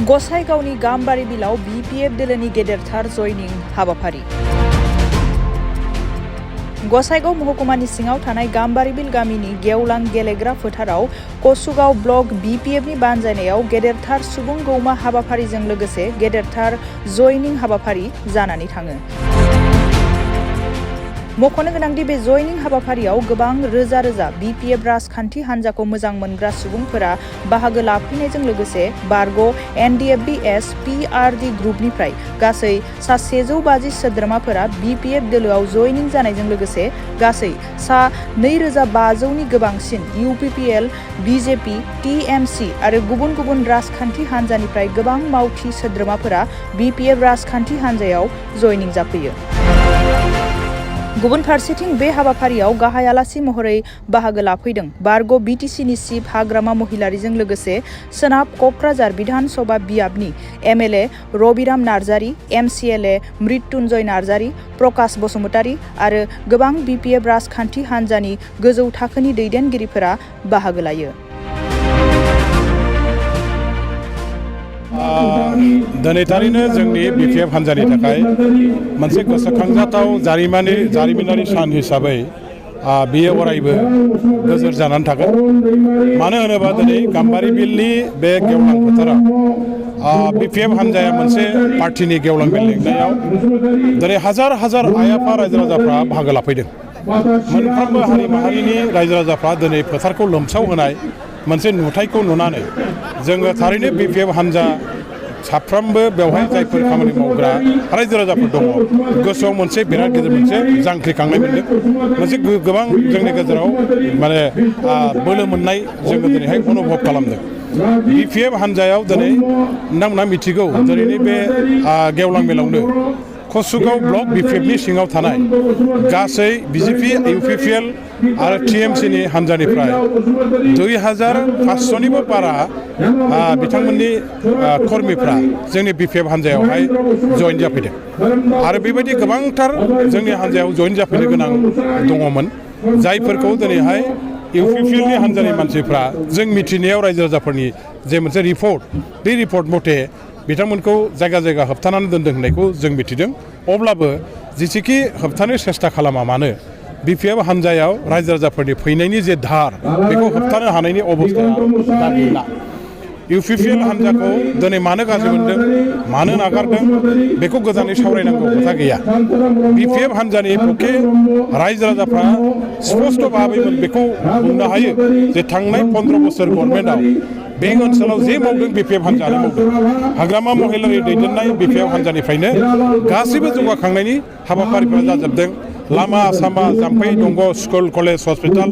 गसाइगावनि गाम्बारि बिलाव BPF दोलोनि गेदेरथार जयनिं हाबाफारि। गसाइगाव महकुमानि सिङाव थानाय गाम्बारिबिल गामिनि गेवलां गेलेग्रा फोथाराव कसुगाव ब्लक BPFनि बानजायनायाव गेदेरथार सुबुं गौमा हाबाफारिजों लोगोसे गेदेरथार जयनिं हाबाफारि जानानै थाङो। मख'नो गोनांदि बे जयनिं हाबाफारियाव गोबां रोजा रोजा BPF राजखान्थि हान्जाखौ मोजां मोनग्रा सुबुंफोरा बाहागो लाफैनायजों लोगोसे रग'NDFB PRD ग्रुपनिफ्राय गासै 150 सोद्रोमाफोरा BPF दोलोआव जयनिं जानायजों लोगोसे गासै 2500नि गोबांसिन UPPL, BJP, TMC आरो गुबुन गुबुन राजखान्थि हान्जानिफ्राय गोबां मावथि सोद्रोमाफोरा BPF राजखान्थि हान्जायाव जयनिं जाफैयो। गुबुन फारसेथिं बे हाबाफारियाव गाहाय आलासि महरै बाहागो लाफैदों बारग' BTCनि चिफ हाग्रामा महिलारिजों लोगोसे सोनाब क'क्राझार बिधान सभा बियाबनि MLA रबिराम नार्जारी, MCLA मृत्युन्जय नार्जारी, प्रकाश बसुमतारी आरो गोबां BPF राजखान्थि हान्जानि गोजौ थाखोनि दैदेनगिरिफोरा बाहागो लायो। दिनै थारैनो जोंनि BPF हान्जानि थाखाय मोनसे गोसोखांजाथाव जारिमिनारि सान हिसाबै बेयो अरायबो नोजोर जानानै थागोन। मानो होनोबा दिनै गाम्बारि बिलनि बे गेवलां फोथाराव BPF हान्जाया मोनसे पार्टिनि गेवलां बिल लिंनायाव दिनै हाजार हाजार आइ आफा रायजो राजाफ्रा बाहागो लाफैदों। मोनफ्रोमबो हारि माहारिनि रायजो राजाफ्रा दिनै फोथारखौ लोमसाव होनाय मोनसे नुथायखौ नुनानै जोङो थारैनो BPF हान्जा साफ्रोमबो बेवहाय जायफोर खामानि मावग्रा रायजो राजाफोर दङ गोसोआव मोनसे बिराद गिदिर मोनसे जांख्रिखांनाय मोनदों। मोनसे गोबां जोंनि गेजेराव माने बोलो मोननाय जोङो दिनैहाय अनुभब खालामदों। BPF हान्जायाव दिनै नोंथांमोनहा मिथिगौ दिनैनि बे गेवलां मेलावनो कसुगाव ब्लक BPFनि सिङाव थानाय गासै BJP, UPPL आरो TMCनि हान्जानिफ्राय 2500निबो बारा बिथांमोननि कर्मीफ्रा जोंनि BPF हान्जायावहाय जयेन जाफैदों आरो बेबायदि गोबांथार जोंनि हान्जायाव जयेन जाफैनो गोनां दङमोन जायफोरखौ दिनैहाय UPPLनि हान्जानि मानसिफ्रा जों मिथिनायाव रायजो राजाफोरनि जे मोनसे रिपर्ट बे रिपर्ट मथे बिथांमोनखौ जायगा जायगा होबथानानै दोनदों होननायखौ जों मिथिदों। अब्लाबो जेसेखि होबथानो सेस्था खालामा मानो BPF हान्जायाव रायजो राजाफोरनि फैनायनि जे धार बेखौ होबथानो हानायनि अबस्थाया दा गैला। UPPL हान्जाखौ दिनै मानो गाज्रि मोनदों मानो नागारदों बेखौ गोजानै सावरायनांगौ खोथा गैया। BPF हान्जानि पक्षे रायजो राजाफ्रा स्पष्ट भाबै बेखौ बुंनो हायो जे थांनाय 15 बोसोर गभर्नमेन्टआव बे ओनसोलाव जे मावदों BPF हान्जायानो मावदों। हाग्रामा महिलारि दैदेननाय BPF हान्जानिफ्रायनो गासैबो जौगाखांनायनि हाबाफारिफोरा जाजोबदों। लामा सामा जाम्फै दंग स्कुल कलेज हस्पिटाल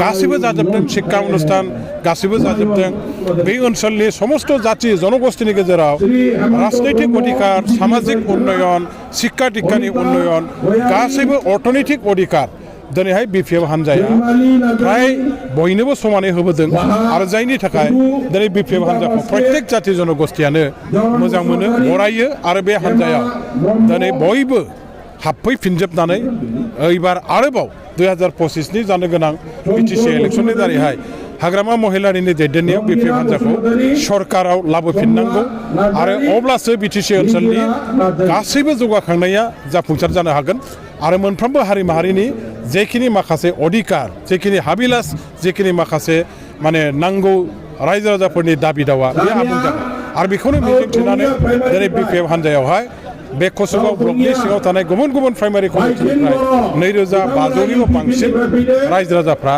गासैबो जाजोबदों। शिक्षा अनुष्ठान गासैबो जाजोबदों। बे ओनसोलनि समस्त जाति जनगोष्ठीनि गेजेराव राजनैतिक अधिकार, सामाजिक उन्नयन, शिक्षा दीक्षानि उन्नयन गासैबो अर्थनैतिक अधिकार दिनैहाय BPF हान्जाया फ्राय बयनोबो समानै होबोदों आरो जायनि थाखाय दिनै BPF हान्जाखौ प्रत्येक जाति जनगोष्ठीयानो मोजां मोनो बरायो आरो बे हान्जायाव दिनै बयबो हाबफैफिनजोबनानै एबार आरोबाव 2025नि जानो गोनां BTC इलेक्सननि दारैहाय हाग्रामा महिलारिनि दैदेननायाव BPF हान्जाखौ सरकाराव लाबोफिननांगौ आरो अब्लासो BTC ओनसोलनि गासैबो जौगाखांनाया जाफुंसार जानो हागोन आरो मोनफ्रोमबो हारि माहारिनि जेखिनि माखासे अधिकार, जेखिनि हाबिलास, जेखिनि माखासे माने नांगौ रायजो राजाफोरनि दाबि दावा बे आबुं जागोन आरो बेखौनो मिजिंथिनानै दिनै BPF हान्जायावहाय बे कसुगाव ब्लकनि सिङाव थानाय गुबुन गुबुन प्राइमारि कमिटिनिफ्राय 2500निबो बांसिन रायजो राजाफ्रा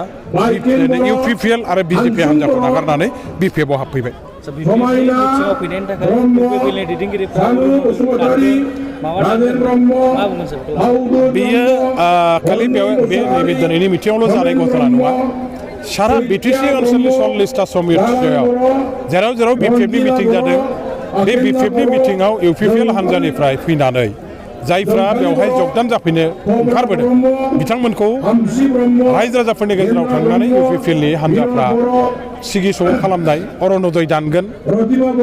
UPPL आरो BJP हान्जाखौ नागारनानै BPFआव हाबफैबाय। बेयो खालि बे नैबे दिनैनि मिथिङावल' जानाय घटना नङा। सारा BTC ओनसोलनि 40टा समितियाव जेराव जेराव BPFनि मिटिं जादों बे BPFनि मिटिङाव UPPL हान्जानिफ्राय फैनानै जायफ्रा बेवहाय जगदान जाफैनो ओंखारबोदों बिथांमोनखौ रायजो राजाफोरनि गेजेराव थांनानै UPPLनि हान्जाफ्रा सिगि सग' खालामनाय अरुण'दय दानगोन।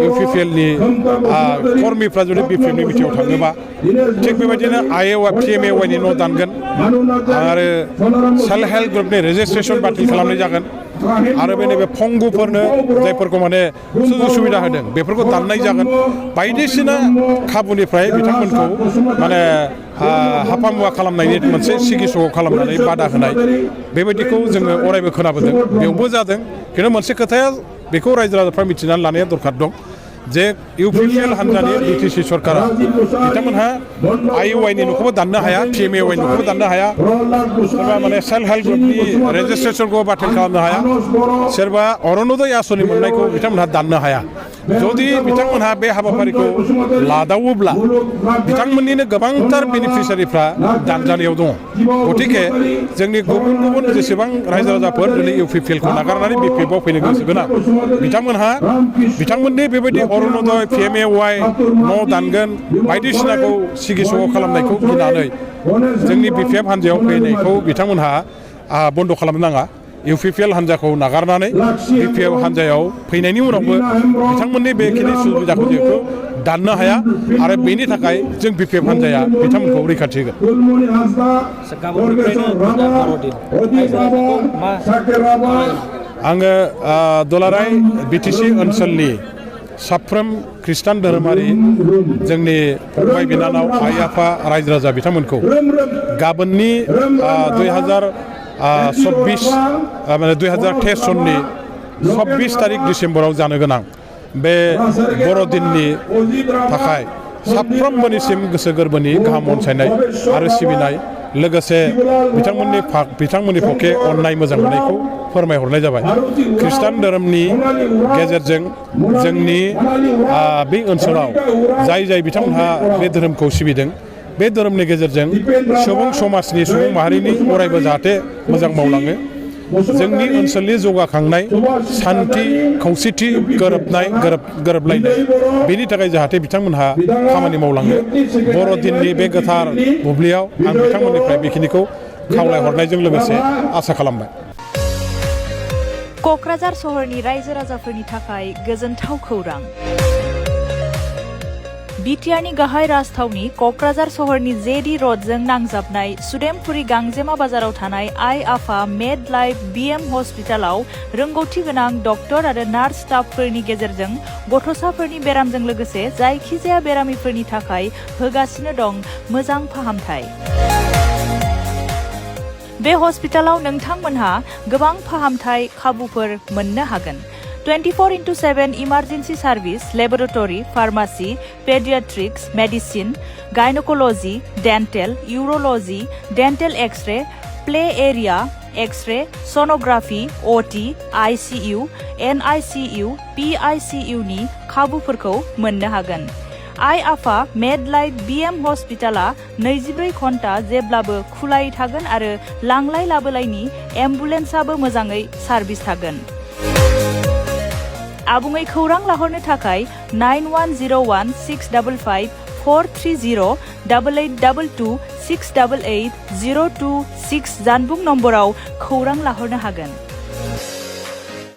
UPPLनि कर्मीफ्रा जुदि BPFनि मिटिङाव थाङोबा थिग बेबायदिनो PMAY नि न' दानगोन आरो सेल्फ हेल्प ग्रुपनि रेजिस्ट्रेसन बातिल खालामनाय जागोन। आरो बे नैबे फंगुफोरनो जायफोरखौ माने सुजुग सुबिदा होदों बेफोरखौ दाननाय जागोन बायदिसिना खाबुनिफ्राय बिथांमोनखौ माने हाफा मुवा खालामनायनि मोनसे सिगिस' खालामनानै बादा होनाय बेबायदिखौ जोङो अरायबो खोनाबोदों बेयावबो जादों खिन्थु मोनसे खोथाया बेखौ रायजो राजाफ्रा मिथिनानै लानाया दरखार दं जे UPPL हान्जानि BTC सरकारा बिथांमोनहा IUI नि न'खौबो दाननो हाया PMAY न'खौबो दाननो हाया सोरबा माने सेल्फ हेल्प ग्रुपनि रेजिस्ट्रेसनखौ बातिल खालामनो हाया सोरबा अरुणोदय आसनि मोननायखौ बिथांमोनहा दाननो हाया जुदि बिथांमोनहा बे हाबाफारिखौ लादावोब्ला बिथांमोननिनो गोबांथार बेनिफिसियारिफ्रा दानजानायाव दङ गतिके जोंनि गुबुन गुबुन जेसेबां रायजो राजाफोर दिनै UPPL खौ नागारनानै BPF आव फैनो गोसो गोनां बिथांमोननि बेबायदि अरुणोदय PMAY न' दानगोन बायदिसिनाखौ सिगिस' खालामनायखौ गिनानै जोंनि BPF हान्जायाव फैनायखौ बिथांमोनहा बन्द' खालामनो नाङा UPPL हान्जाखौ नागारनानै BPF हान्जायाव फैनायनि उनावबो बिथांमोननि बेखिनि सुबिदाखौ जेखौ दाननो हाया आरो बेनि थाखाय जों BPF हान्जाया बिथांमोनखौ रैखाथि होगोन आङो दुलाराय BTC ओनसोलनि साफ्रोम खृष्टान धोरोमारि जोंनि फंबाय बिनानाव आइ आफा रायजो राजा बिथांमोनखौ गाबोननि 2023 सननि 26 तारिख डिसेम्बराव जानो गोनां बे बर'दिननि थाखाय साफ्रोमबोनिसिम गोसो गोरबोनि गाहाम अनसायनाय आरो सिबिनाय लोगोसे बिथांमोननि पक्षे अननाय मोजां मोननायखौ फोरमायहरनाय जाबाय खृष्टान धोरोमनि गेजेरजों जोंनि बे ओनसोलाव जाय बिथांमोनहा बे धोरोमखौ सिबिदों बे धोरोमनि गेजेरजों सुबुं समाजनि सुबुं माहारिनि अरायबो जाहाथे मोजां मावलाङो जोंनि ओनसोलनि जौगाखांनाय सान्थि खौसेथि गोरोबलायनाय बेनि थाखाय जाहाथे बिथांमोनहा खामानि मावलाङो बर'दिननि बे गोथार बुब्लियाव आं बिथांमोननिफ्राय बेखिनिखौ खावलायहरनायजों लोगोसे आसा खालामबाय क'क्राझार सहरनि रायजो राजाफोरनि थाखाय गोजोनथाव खौरां बिटिआरनि गाहाय राजथावनि क'क्राझार सहरनि जेडी रडजों नांजाबनाय सुदेमपुरी गांजेमा बाजाराव थानाय आइ आफा मेड लाइफ BM हस्पिटालाव रोंगौथि गोनां डक्टर आरो नार्स स्टाफफोरनि गेजेरजों गथ'साफोरनि बेरामजों लोगोसे जायखिजाया बेरामिफोरनि थाखाय होगासिनो दं मोजां फाहामथाय बे हस्पिटालाव नोंथांमोनहा गोबां फाहामथाय खाबुफोर मोननो हागोन 24/7 emergency service laboratory pharmacy paediatrics medicine gynaecology dental urology dental x-ray play area x-ray sonography OT ICU NICU PICU नि खाबुफोरखौ मोननो हागोन आइ आफा मेड लाइफ BM हस्पिटाला 24 घन्टा जेब्लाबो खुलायै थागोन आरो लांलाय लाबोलायनि एम्बुलेन्सआबो मोजाङै सार्भिस थागोन आबुङै खौरां लाहरनो थाखाय 9101 655 430 8822 688 026 जानबुं नम्बराव खौरां लाहरनो हागोन